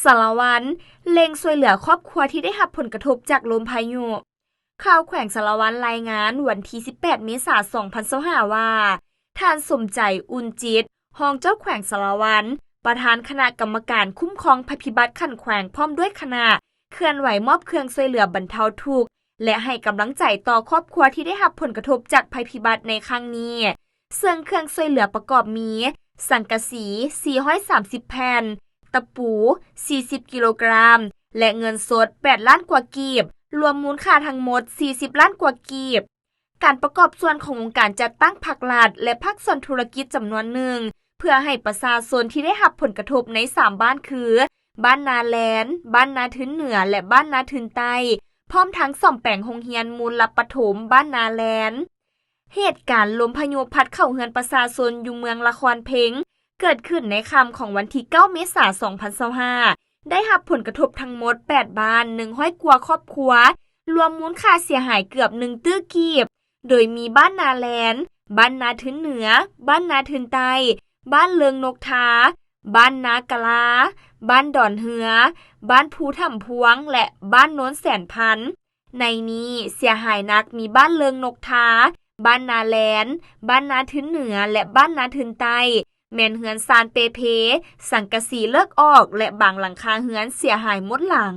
ສາລະວັນ ເລັ່ງຊ່ວຍເຫຼືອຄອບຄົວທີ່ໄດ້ຮັບຜົນກະທົບຈາກລົມພາຍຸ. ຂ່າວແຂວງສາລະວັນລາຍງານວັນທີສິບແປດ ເມສາ ສອງພັນຊາວຫ້າ ວ່າ ທ່ານ ສົມໃຈ ອຸ່ນຈິດ ຮອງເຈົ້າແຂວງສາລະວັນ ປະທານຄະນະກຳມະການຄຸ້ມຄອງໄພພິບັດຂັ້ນແຂວງ ພ້ອມດ້ວຍຄະນະ ເຄື່ອນໄຫວມອບເຄື່ອງຊ່ວຍເຫຼືອບັນເທົາທຸກ ແລະ ໃຫ້ກຳລັງໃຈຕໍ່ຄອບຄົວທີ່ໄດ້ຮັບຜົນກະທົບຈາກໄພພິບັດໃນຄັ້ງນີ້, ເຊິ່ງເຄື່ອງຊ່ວຍເຫຼືອປະກອບມີ ສັງກະສີ ສີ່ຮ້ອຍສາມສິບແຜ່ນ, ຕະປູ ສີ່ສິບກິໂລກຣາມ ແລະ ເງິນສົດ ແປດລ້ານກວ່າກີບ, ລວມມູນຄ່າທັງໝົດ ສີ່ສິບລ້ານກວ່າກີບ. ການປະກອບສ່ວນຂອງອົງການຈັດຕັ້ງພາກລັດ ແລະ ພາກສ່ວນທຸລະກິດຈຳນວນໜຶ່ງ ເພື່ອໃຫ້ປະຊາຊົນທີ່ໄດ້ຮັບຜົນກະທົບໃນສາມບ້ານຄື ບ້ານນາແລນ, ບ້ານນາທຶນເໜືອ ແລະ ບ້ານນາທຶນໃຕ້, ພ້ອມທັງສ້ອມແປງໂຮງຮຽນມູນລະປະຖົມບ້ານນາແລນ. ເຫດການລົມພາຍຸພັດເຂົ້າເຮືອນປະຊາຊົນຢູ່ເມືອງລະຄອນເພັງ ເກີດຂຶ້ນໃນຄ່ຳຂອງວັນທີເກົ້າ ເມສາ ສອງພັນຊາວຫ້າ ໄດ້ຮັບຜົນກະທົບທັງໝົດແປດບ້ານ ໜຶ່ງຮ້ອຍກວ່າຄອບຄົວ, ລວມມູນຄ່າເສຍຫາຍເກືອບໜຶ່ງຕື້ກີບ, ໂດຍມີບ້ານນາແລນ, ບ້ານນາທຶນເໜືອ, ບ້ານນາທຶນໃຕ້, ບ້ານເລິງນົກທາ, ບ້ານນາກະລາ, ບ້ານດອນເຮືອ, ບ້ານພູຖ້ຳພວງ ແລະ ບ້ານໂນນແສນພັນ. ໃນນີ້ເສຍຫາຍໜັກມີບ້ານເລິງນົກທາ, ບ້ານນາແລນ, ບ້ານນາທຶນເໜືອ ແລະ ບ້ານນາທຶນໃຕ້, ແມ່ນເຮືອນຊານເປ່ເພ, ສັງກະສີເລີກອອກ ແລະ ບາງຫຼັງຄາເຮືອນເສຍຫາຍໝົດຫຼັງ.